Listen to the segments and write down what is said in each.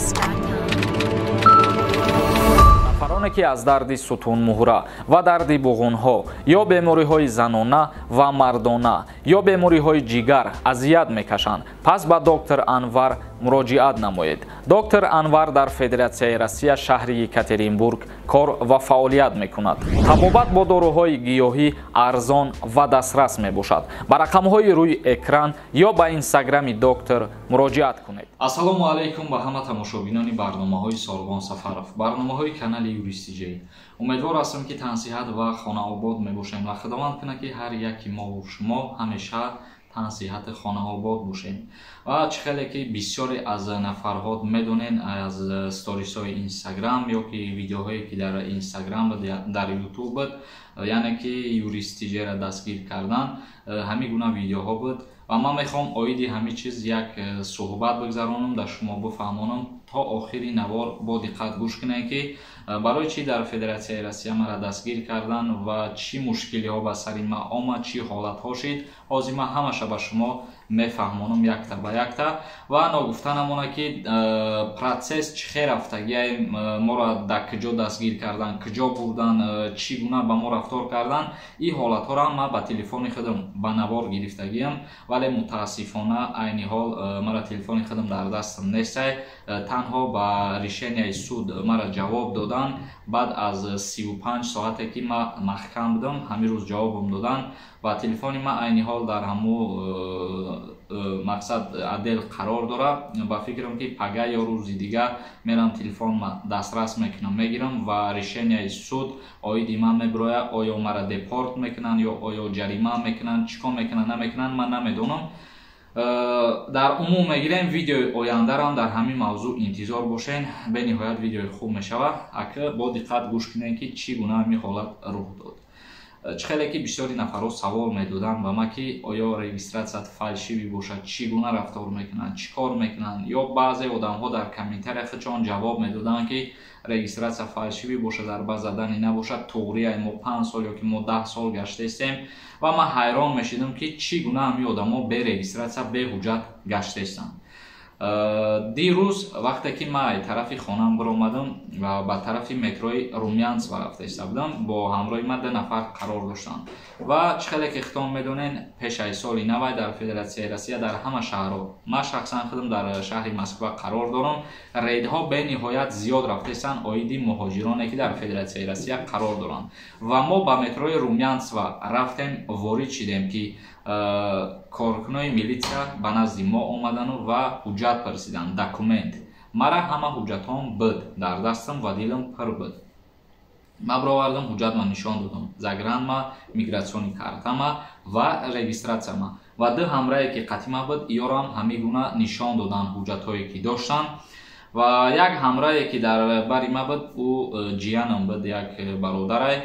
Aras.com. Нафароне, ки аз дарди сутунмуҳра ва дарди буғунҳо ё бемориҳои занона ва мардона ё бемориҳои ҷигар азият мекашанд, пас ба доктор Анвар муроҷиат намоед. Доктор Анвар дар Федератсияи Россия, шаҳри Екатеринбург кор ва фаъолият мекунад. Табобат бо доруҳои гиёҳӣ арзон ва дастрас мебошад. Ба рақамҳои рӯи экран ё ба инстаграми доктор муроҷиат кунед. Ассалому алайкум ба ҳама тамошобинони барномаҳои Сорбон Сафаров, барномаҳои канали Юристиҷей. Умедвор ҳастам, ки тансиҳат ва хонаобод мебошем ва Худованд кунад, ки ҳар яки мову шумо ҳамеша тансиҳати хонаобод бошем. Ва чӣ хеле ки бисёре аз нафарҳо медонен, аз сторисҳои Инстаграм ё ки видеоҳое, ки дар Инстаграм, дар Ютуб буд, яъне ки Юристиҷера дастгир кардан, ҳамин гуна видеоҳо буд. Ва ман мехоҳам оиди ҳамин чиз як суҳбат бигзаронам, дар шумо бифаҳмонам. То охири навор бо диққат гӯш кунед, ки барои чӣ дар Федератсияи Россия мара дастгир кардан ва чӣ мушкилиҳо ба сари ман омад, чӣ ҳолатҳо шид. Ҳозир ман ҳамаша ба шумо мефаҳмонам якта ба якта. Ва ногуфта намонад, ки процесс чӣ хел рафтагиай, моро дар куҷо дастгир кардан, куҷо бурдан, чӣ гуна ба мо рафтор кардан. Ин ҳолатҳоро ман ба телефони худам ба навор гирифтагиам, вале мутаассифона айни ҳол мара телефони худам дар дастам нестай. Танҳо ба решенияи суд мара ҷавоб доданд. Баъд аз 35 соате, ки ман маҳкам будам, ҳамин рӯз ҷавобам доданд. Ва телефони ман айни ҳол дар ҳамун мақсад отдел қарор дорад. Ба фикрам, ки пага ё рӯзи дигар мерам, телефон дастрас мекунам, мегирам ва решенияи суд оиди ман мебирояд. Оё мара депорт мекунанд ё оё ҷарима мекунанд, чӣ кор мекунанд, намекунанд, ман намедонам. Дар умум мегирем, видеои ояндарам дар ҳамин мавзӯъ интизор бошен. Бениҳоят видеои хуб мешавад. Ака, бо диққат гӯш кунем, ки чӣ гуна ҳамин ҳолат рух дод. Чӣ хеле ки бисёри нафарҳо савол медоданд ба ман, ки оё регистрация фальшивый бошад, чӣ гуна рафтор мекунанд, чӣ кор мекунанд, ё баъзе одамҳо дар комментария худшон ҷавоб медоданд, ки регистрация фальшивый бошад, дар база данных набошад, туғрия, мо 5 сол ё ки мо 10 сол гаштаистем. Ва ман ҳайрон мешидам, ки чӣ гуна ҳамин одамо бе регистрация, бе ҳуҷҷат гаштаистанд. Дирӯз вақте ки ман тарафи хонаам биромадам ва ба тарафи метрои Румянцева рафта иста будам, бо ҳамроҳи ман ду нафар қарор доштанд. Ва чӣ хеле ки худтон медонен, пешаи соли навай дар Федератсияи Россия дар ҳама шаҳрҳо, ман шахсан худам дар шаҳри Москва қарор дорам, рейдҳо бениҳоят зиёд рафтаистанд оиди муҳоҷироне, ки дар Федератсияи Россия қарор доранд. Ва мо ба метрои Румянцева рафтем, ворид шидем, ки коркунои милитсия ба назди мо омадану ва ҳуҷҷат пурсиданд, документ. Мара ҳама ҳуҷҷатҳом буд дар дастам ва дилам пур буд. Ман бировардам, ҳуҷҷатма нишон додам: загранма, миграционный картама ва регистрацияма. Ва ду ҳамрае, ки қатима буд, иёрам ҳамин гуна нишон доданд ҳуҷҷатҳое, ки доштанд. Ва як ҳамрае, ки дар бари ма буд, ӯ ҷиянам буд, як бародарай,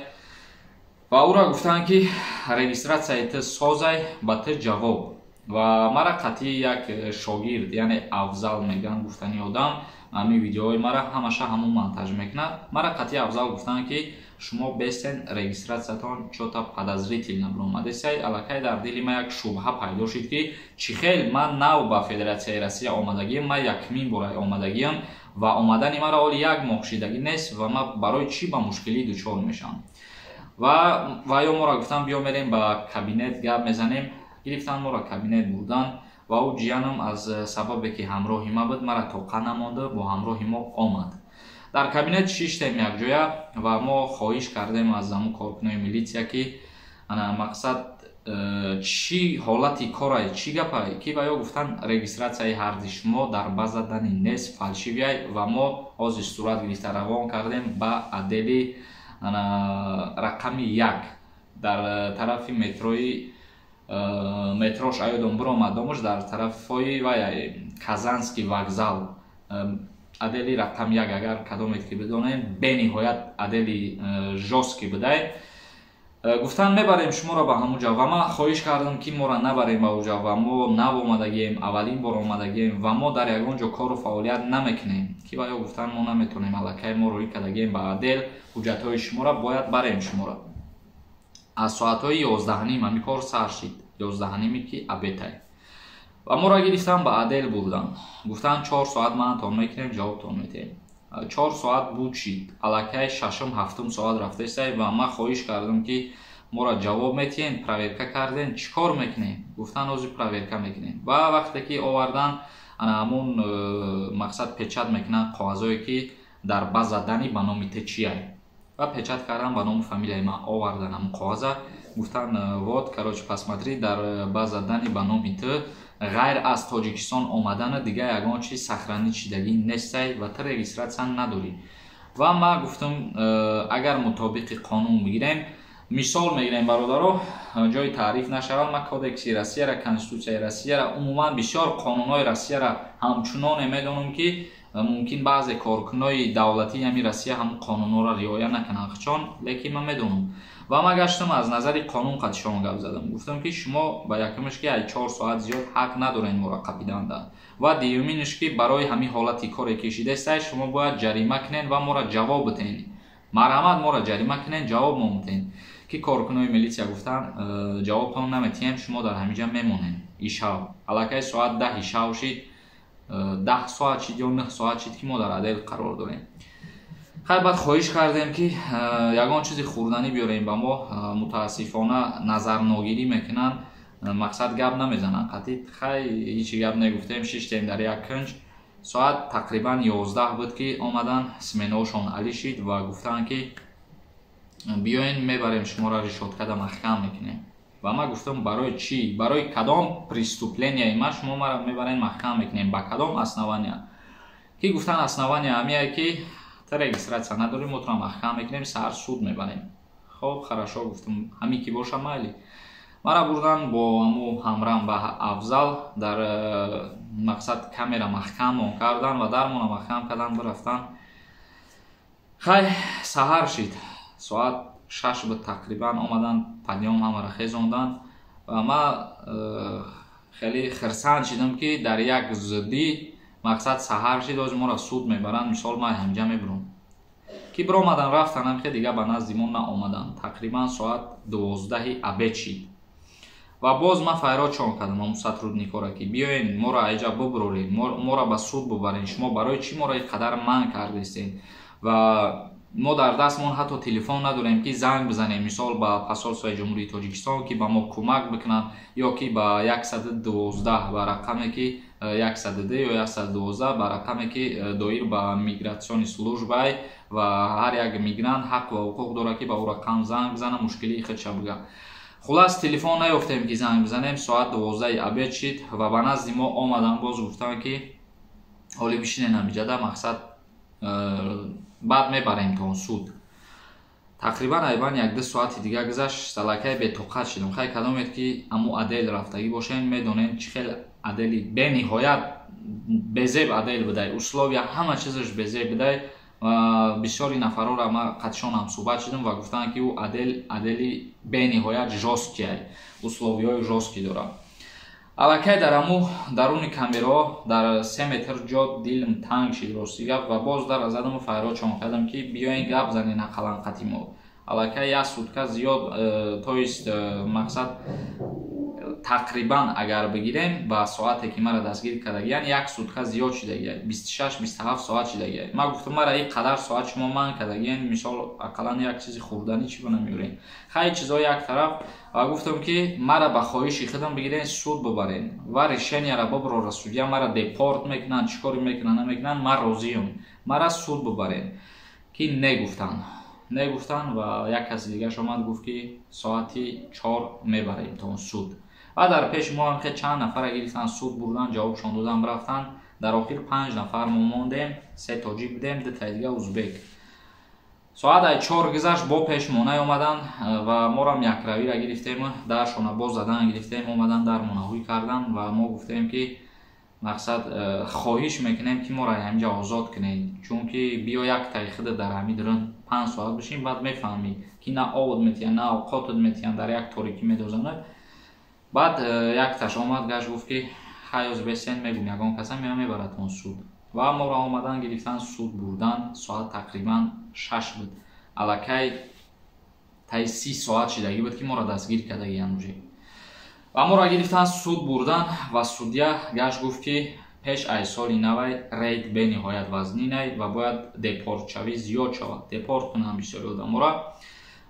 ва ӯро гуфтанд, ки регистрацияи ту созай, ба ту ҷавоб. Ва мара қатъи як шогирд, яъне Афзал мегӯянд, гуфтани одам, ҳамин видеоҳои мара ҳамаша ҳамун монтаж мекунад, мара қатъи Афзал гуфтанд, ки шумо бестен, регистрациятон чё-то подозрительно биромадесай. Аллакай дар дили ман як шубҳа пайдо шуд, ки чӣ хел ман нав ба Федератсияи Россия омадагиам, ман якмин бора омадагиам ва омадани маро оли як моҳ шидагӣ нест ва ман барои чӣ ба мушкилӣ дучор мешавам. Ва ё моро гуфтам, биё, мерем ба кабинет, гап мезанем. Гирифтан, моро кабинет бурдан. Ва ӯ ҷиянам аз сабабе, ки ҳамроҳи ма буд, мара тоқа намонда, бо ҳамроҳи мо омад. Дар кабинет шиштем якҷоя ва мо хоҳиш кардем аз ҳамун коркунои милитсия, ки ана мақсад чӣ ҳолати корай, чӣ гапай, ки ва ё гуфтан, регистрацияи ҳарди шумо дар база данных нест, фальшивый. Ва мо ҳозир сурат гирифта равон кардем ба отдели рақами 1 дар тарафи метрои метрош аёдом биромадомуш, дар тарафҳои вай Казанский вокзал, отдели рақами 1. Агар кадомед ки бидонем, бениҳоят отдели жёсткий будай. Гуфтан, мебарем шуморо ба ҳамун ҷо. Ва ман хоҳиш кардам, ки моро набарем ба уҷа ва мо нав омадагием, аввалин бор омадагием ва мо дар ягон ҷо кору фаъолият намекунем. Ки ва ё гуфтан, мо наметонем, аллакай мо рӯӣ кардагием ба отдел ҳуҷҷатҳои шуморо, бояд барем шуморо. Аз соатҳои 11:30 ҳамин кор сар шид, 11:30 ки обедай. Ва моро гирифтан, ба отдел бурдан, гуфтан: 4 соат маънтон мекунем, ҷавобтон метиҳем. 4 соат буд шид, аллакай шашум, ҳафтум соат рафтесай. Ва ман хоҳиш кардам, ки моро ҷавоб метиҳен, проверка карден, чӣ кор мекунем? Гуфтан: ҳозир проверка мекунем. Ва вақте ки овардан, ана ҳамун мақсад печать мекунанд коғазое, ки дар база данные ба номи ту чияй, ва печать кардан ба ному фамилияи ман овардан ҳамун коғаза. Гуфтан: вот, короче, посмотри, дар база данные ба номи ту ғайр аз Тоҷикистон омадана дигар ягон чиз сохранить шидагӣ нестай ва ту регистрация надорӣ. Ва ман гуфтам, агар мутобиқи қонун бигирем, мисол мегирем, бародаро, ҷои таъриф нашавад, ман Кодекси Россияра, Конститутсияи Россияра, умуман бисёр қонунҳои Россияра ҳамчуноне медонам, ки мумкин баъзе коркунои давлатии ҳами Россия ҳамун қонунҳоро риоя накунанд хчон, лекин ман медонам. Ва ман гаштам, аз назари қонун қати гап задам. Гуфтам, ки шумо ба якумаш, ки ай 4 соат зиёд ҳақ надоред моро қапиданда, ва дуюминаш, ки барои ҳамин ҳолати коре кешидастай, шумо бояд ҷарима кунед ва моро ҷавоб битеҳед. Марҳамат, моро ҷарима кунед, ҷавоб мо битеҳед. Ки коркунои милитсия гуфтанд: ҷавобтон наметиҳем, шумо дар ҳаминҷа мемонед ишав. Аллакай соат 10-и шав шид, 10 соат шид ё 9 соат шид, ки мо дар отдел қарор дорем. Хай, баъд хоҳиш кардем, ки ягон чизи хӯрданӣ биёрем ба мо. Мутаассифона, назарногирӣ мекунанд, мақсад гап намезананд қатъи. Хай, ҳечи гап негуфтем, шиштем дар як кунҷ. Соат тақрибан 11 буд, ки омадан, сменаошон али шид ва гуфтанд, ки биёен, мебарем шуморо, решёткада маҳкам мекунем. Ва ман гуфтам: барои чӣ, барои кадом преступленияи ман шумо маро мебарен, маҳкам мекунем, ба кадом основания? Ки гуфтан: основания ҳамияе, ки та регистрация надорем, мо туро маҳкам мекунем, саҳар суд мебарем. Хоб, хорошо, гуфтам, ҳамин ки боша, майли. Мара бурдан бо ҳаму ҳамрам ба Афзал, дар мақсад камера маҳкаммон кардан ва дармона маҳкам кардан, бирафтан. Хай, саҳар шид, соат 6 буд тақрибан, омадан, подъём ҳамаро хезондан. Ва ман хеле хирсанд шидам, ки дар як зуддӣ, мақсад, саҳар шид, ҳозир моро суд мебаранд, мисол, ман ҳамҷа мебурам. Ки биромадан, рафтанам, ки дига ба назди мо наомаданд. Тақрибан соат 12-и обед шид ва боз ман файродшон кардам ҳамун сотрудникора, ки биёен, моро айҷа бубуроред, моро ба суд бубарен, шумо барои чӣ моро ин қадар манъ кардестед? Ва мо дар дастмон ҳатто телефон надорем, ки занг бизанем, мисол, ба посольствои Ҷумҳурии Тоҷикистон, ки ба мо кӯмак бикунанд, ё ки ба 112, ба рақаме ки 102 ё 112, ба рақаме ки доир ба миграционный службай, ва ҳар як мигрант ҳақ ва ҳуқуқ дорад, ки ба ӯ рақам занг бизана, мушкилии худша бига. Хулас, телефон наёфтем, ки занг бизанем. Соат 12-и обед шид ва ба назди мо омаданд, боз гуфтанд, ки ҳоли бишинен ҳамиҷада, мақсад, баъд мебарем то суд. Тақрибан айбан як-ду соати дига гузашт, аллакай бетоқат шидам. Хай, кадомед ки аму отдел рафтагӣ бошен, медонем, чӣ хел отдели бениҳоят безеб отдел будай, условия ҳама чизаш безеб будай. Ва бисёри нафарора ма қатишон ҳамсӯҳбат шудам ва гуфтанд, ки ӯ отдел отдели бениҳоят жёсткий, условияҳои жёсткий дорад. Аллакай дар аму даруни камераҳо дар 3 метр ҷо дилм танг шид, рости гап. Ва боз дар задаму файродшон кардам, ки биёен, гап занен ақаллан қати мо. Аллакай як сутка зиёд, то есть мақсад, тақрибан агар бигирем, ба соате ки маро дастгир кардагиян, як сутка зиёд шидагия, 26, 27 соат шидагия. Ман гуфтам: мара ин қадар соат шумо манъ кардагиян, мисол, ақаллан як чизи хӯрданӣ чӣ бона меорем? Хай, чизҳо як тараф. Ва гуфтам, ки мара ба хоҳиши худам бигирен, суд бубарен ва решенияра биброра судья, мара депорт мекунанд, чӣ коре мекунанд, намекунанд, ман розиём, мара суд бубарен. Ки негуфтанд, негуфтанд. Ва як каси дигараш омад, гуфт, ки соати 4 мебарем то суд. Ва дар пеши мо ҳам хе чанд нафара гирифтан, суд бурдан, ҷавобшон додан, рафтан. Дар охир панҷ нафар мо мондем: се тоҷик будем, дутаи дига узбек. Соат ай 4 гузашт, бо пеш мо наёмаданд ва морам якравира гирифтем, даршона боз задан гирифтем. Омадан, дармона ҳуй кардан ва мо гуфтем, ки мақсад, хоҳиш мекунем, ки моро ҳаминҷа озод кунед, чунки биё, як таи худа дар ҳамин дурун 5 соат бишин, баъд мефаҳмӣ, ки на овод метиҳанд, на овқотат метиҳанд, дар як торикӣ медозанад. Баъд якташ омад, гашт, гуфт, ки хай, оз бесен, мегум, ягон каса меа, мебарадтон суд. Ва моро омадан, гирифтан, суд бурдан. Соат тақрибан 6 буд, аллакай таи 30 соат шидагӣ буд, ки моро дастгир кардагиян уже. Ва моро гирифтан, суд бурдан ва судья гашт, гуфт, ки пеш аз соли навай рейд бениҳоят вазнинай ва бояд депортшавӣ зиёд шавад, депорт кунанд бисёри одаморо.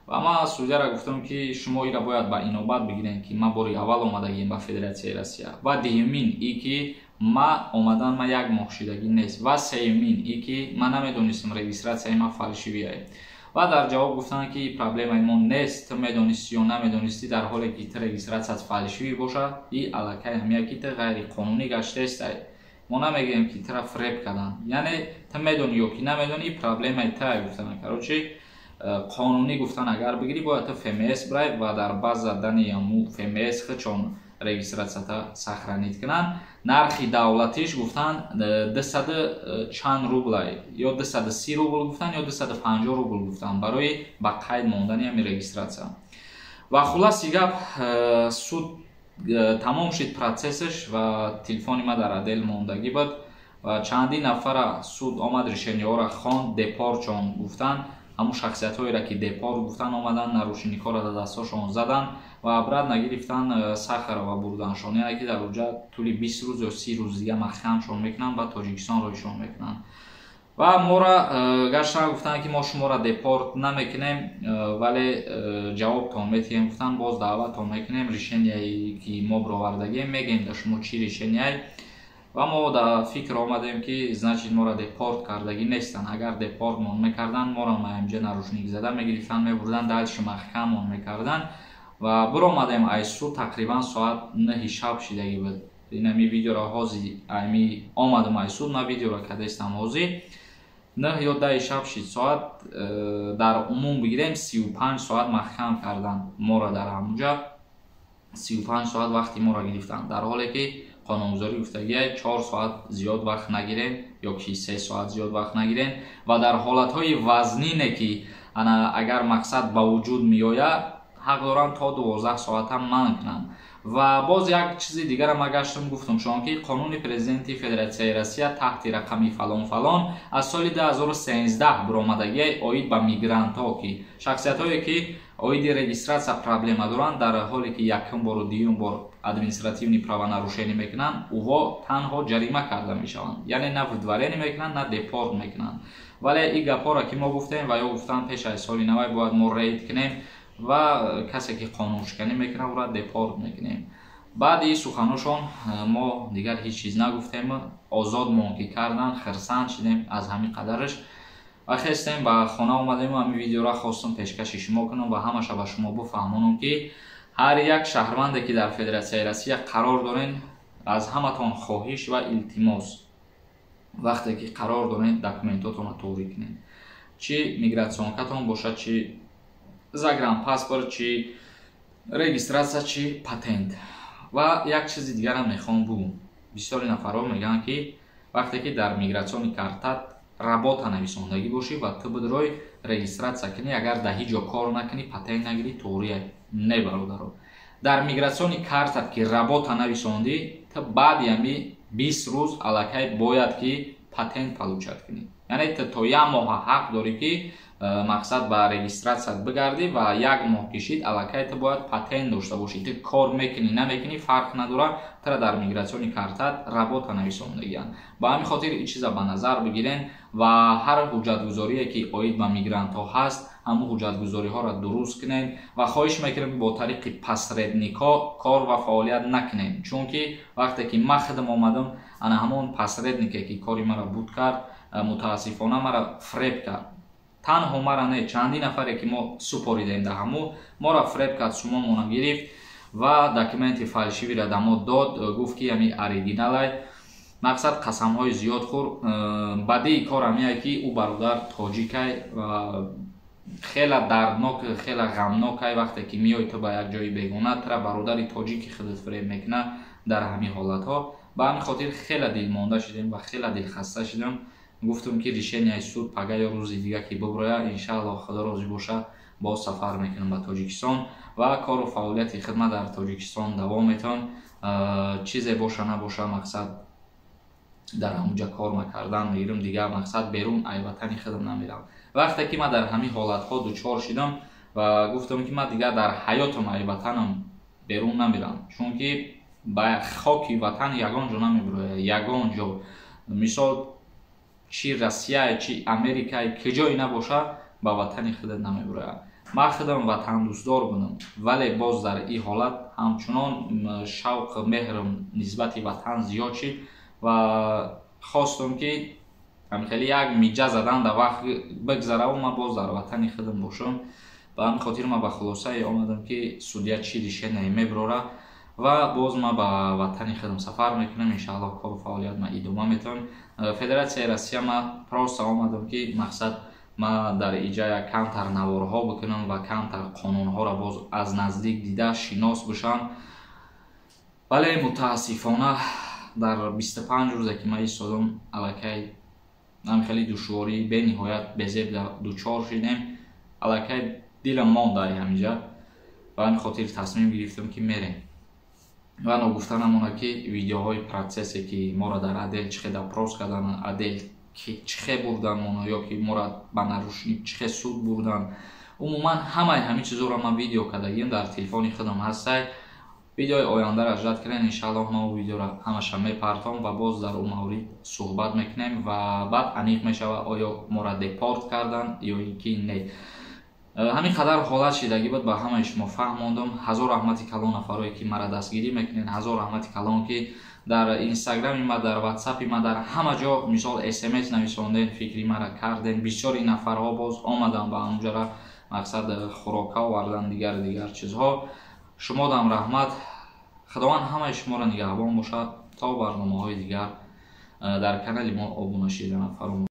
Ва ман судьяра гуфтам, ки шумо ира бояд ба инобат бигирем, ки ман бори аввал омадагием ба Федератсияи Россия ва дуюмин и ки ма омадан ма як моҳ шидагӣ нест ва сеюмин и ки ман намедонистам, регистрацияи ман фальшивый. Ва дар ҷавоб гуфтанд, ки проблемаи мо нест, ту медонистӣ ё намедонистӣ, дар ҳоле ки ту регистрацияат фальшивый боша, и аллакай ҳамия ки ту ғайриқонунӣ гаштаестай. Мо намегӯем, ки тура фреб карданд, яъне ту медонӣ ё ки намедонӣ, проблемаи туай, гуфтанд. Короче, қонунӣ гуфтан агар бигирӣ, бояд ту ФМС бирай ва дар база дани аму ФМС хичон регистрацията сохранить кунанд. Нархи давлатиш, гуфтанд, 200 чанд рублай, ё 230 рубл гуфтанд, ё 250 рубл гуфтанд барои ба қайд мондани ҳами регистрация. Ва хулоси гап, суд тамом шид процессаш ва телефони ма дар отдел мондагӣ буд ва чандин нафара суд омад, решениеҳоро хонд, депортшон гуфтанд. Ҳамун шахсиятҳоеро, ки депорт гуфтан, омаданд, наручникҳоро дар дастҳошон заданд ва обратно гирифтан, Сахарова бурданшон, яъне ки дар уҷа тӯли 20 рӯз ё 30 рӯз дига маҳкамшон мекунанд ва Тоҷикистон роҳишон мекунанд. Ва моро гаштан, гуфтанд, ки мо шуморо депорт намекунем, вале ҷавобтон метиҳем, гуфтанд, боз даъваттон мекунем, решенияе ки мо бировардагием, мегӯем дар шумо чӣ решенияй. Ва мо дар фикр омадем, ки значит моро депорт кардагӣ нестанд. Агар депортмон мекарданд, моро маинҷа наручник зада мегирифтанд, мебурданд, дальше маҳкаммон мекарданд. Ва биромадем аз суд, тақрибан соат 9-и шаб шидагӣ буд. Инами видеоро ҳози ами омадам аз суд, ман видеоро кардастам, ҳозир 9 ё 10-и шаб шид соат. Дар умум бигирем, 35 соат маҳкам карданд моро дар ҳамунҷа, 35 соат вақти моро гирифтанд, дар ҳоле ки қонунгузорӣ гуфтагия 4 соат зиёд вақт нагирем ё ки 3 соат зиёд вақт нагирем. Ва дар ҳолатҳои вазнине, ки ана агар мақсад ба вуҷуд меояд, ҳақ доранд то 12 соатам манъ кунанд. Ва боз як чизи дигарам ма гаштам, гуфтам шумо, ки қонуни президенти Федератсияи Россия таҳти рақами фалон фалон аз соли 2013 биромадагия оид ба мигрантҳо, ки шахсиятҳое, ки оиди регистрация проблема доранд, дар ҳоле ки якум бору дуюм бор административный правонарушение мекунанд, ӯво танҳо ҷарима карда мешаванд, яъне на выдворение мекунанд, на депорт мекунанд. Вале ин гапҳоро ки мо гуфтем, ва ё гуфтанд, пеш аз соли навай бояд мо рейд кунем ва касе ки қонуншиканӣ мекунад, ӯро депорт мекунем. Баъди ин суханошон мо дигар ҳеҷ чиз нагуфтем. Озодмон ки кардан, хирсанд шидем аз ҳамин қадараш ва хестем, ба хона омадем. Ҳамин видеоро хостам пешкаши шумо кунам ва ҳамаша ба шумо бифаҳмонам, ки ҳар як шаҳрванде, ки дар Федератсияи Россия қарор дорен, аз ҳаматон хоҳиш ва илтимос: вақте ки қарор дорен, документотонро туғрӣ кунед, чӣ миграционкатон бошад, чӣ загранпаспорт, чӣ регистрация, чӣ патент. Ва як чизи дигарам мехоҳам бугум. Бисёри нафарҳо мегӯянд, ки вақте ки дар миграционный картат работа нависондагӣ бошӣ ва ту бидурой регистрация кунӣ, агар дар ҳеҷ ҷо кор накунӣ, патент нагирӣ, туғрия. Не, бародаро, дар миграционный картат ки работа нависондӣ, ту баъди ҳами 20 рӯз аллакай бояд ки патент получать кунӣ, яъне ту то як моҳа ҳақ дорӣ, ки мақсад ба регистрацияат бигардӣ ва як моҳ кишид, аллакай ту бояд патент дошта бошӣ. Ту кор мекунӣ, намекунӣ, фарқ надорад, тура дар миграционный картат работа нависондагианд. Ба ҳамин хотир ин чиза ба назар бигирен ва ҳар ҳуҷҷатгузорие, ки оид ба мигрантҳо ҳаст, ҳамун ҳуҷҷатгузориҳоро дуруст кунед. Ва хоҳиш мекунем, бо тариқи посредникҳо кор ва фаъолият накунем, чунки вақте ки ман худам омадам, ана ҳамон посреднике, ки кори маро буд кард, мутаассифона маро фреб кард. Танҳо мара не, чандин нафаре, ки мо супоридем дар ҳамун, моро фреб кард, сумомона гирифт ва документи фальшивыйра да мо дод, гуфт, ки ами оригиналай. Мақсад, қасамҳои зиёд хӯр. Бадии кор ҳамие, ки ӯ бародар тоҷикай ва хела дарднок, хела ғамнокай, вақте ки меои ту ба як ҷои бегона, тура бародари тоҷики худат фреб мекунад. Дар ҳамин ҳолатҳо, ба ҳамин хотир хела дилмонда шудем ва хела дилхаста шудем. Гуфтум, ки решенияи суд пага ё рӯзи дига ки буброя, иншааллоҳ, Худо розӣ боша, боз сафар мекунам ба Тоҷикистон ва кору фаъолияти хидмат дар Тоҷикистон давом метавон. Чизе боша набоша, мақсад, дар ҳамунҷа кор накардан мегирам, дигар мақсад, берун ай ватани худам намерам. Вақте ки ман дар ҳамин ҳолатҳо дучор шудам ва гуфтам, ки ман дигар дар ҳаётам ай ватанам Берун намерам, чунки ба хоки ватан ягон ҷо намебирояд, ягон ҷо. Мисол, чи Россия, чи Америка, куҷое набошад, ба ватани худат намебирояд. Ман худам ватандӯстдор будам, вале боз дар ин ҳолат ҳамчунон шавқу меҳрам нисбати ватан зиёд шид ва хостам, ки хеле як миҷа задан дар вақт бигзараву ман боз дар ватани худам бошам. Ба ҳамин хотир ман ба хулосае омадам, ки судья чӣ решение мебирора ва боз ман ба ватани худам сафар мекунам. Иншааллоҳ, кору фаъолият ман идома метавам. Федератсияи Россия ман просто омадам, ки мақсад ман дар иҷа як камтар наворҳо бикунам ва камтар қонунҳоро боз аз наздик дида шинос бошам. Вале мутаассифона, дар 25 рӯзе, ки ман истодам, аллакай ҳам хеле душвории бениҳоят безеб дучор шидем. Аллакай дилам монд дар ҳаминҷа. Ба ҳамин хотир тасмим гирифтам, ки мерем. Ва ногуфта намонад, ки видеоҳои процессе, ки моро дар отдел чӣ хел допрос кардан, отдел чӣ хел бурдан моно, ё ки моро ба нарушник чӣ хел суд бурдан, умуман ҳамаи ҳамин чизҳоро ман видео кардагиам, дар телефони худам ҳастай. Видеои ояндаро ждать кунед. Иншааллоҳ, ман о видеоро ҳамаша мепартом ва боз дар он маврид суҳбат мекунем ва баъд аниқ мешавад, оё моро депорт кардан ё ин ки не. Ҳамин қадар ҳолат шидагӣ буд, ба ҳамаи шумо фаҳмондам. Ҳазор раҳмати калон нафарое, ки маро дастгирӣ мекунед. Ҳазор раҳмати калон, ки дар Инстаграми ма, дар Ватсапи ма, дар ҳама ҷо, мисол, СМС нависонден, фикри маро карден. Бисёри нафарҳо боз омаданд ба ҳамонҷора, мақсад, хӯрока овардан, дигар дигар чизҳо. Шумодам раҳмат. Худованд ҳамаи шуморо нигаҳбон бошад. То барномаҳои дигар дар канали мо обуна шидана фаромӯш.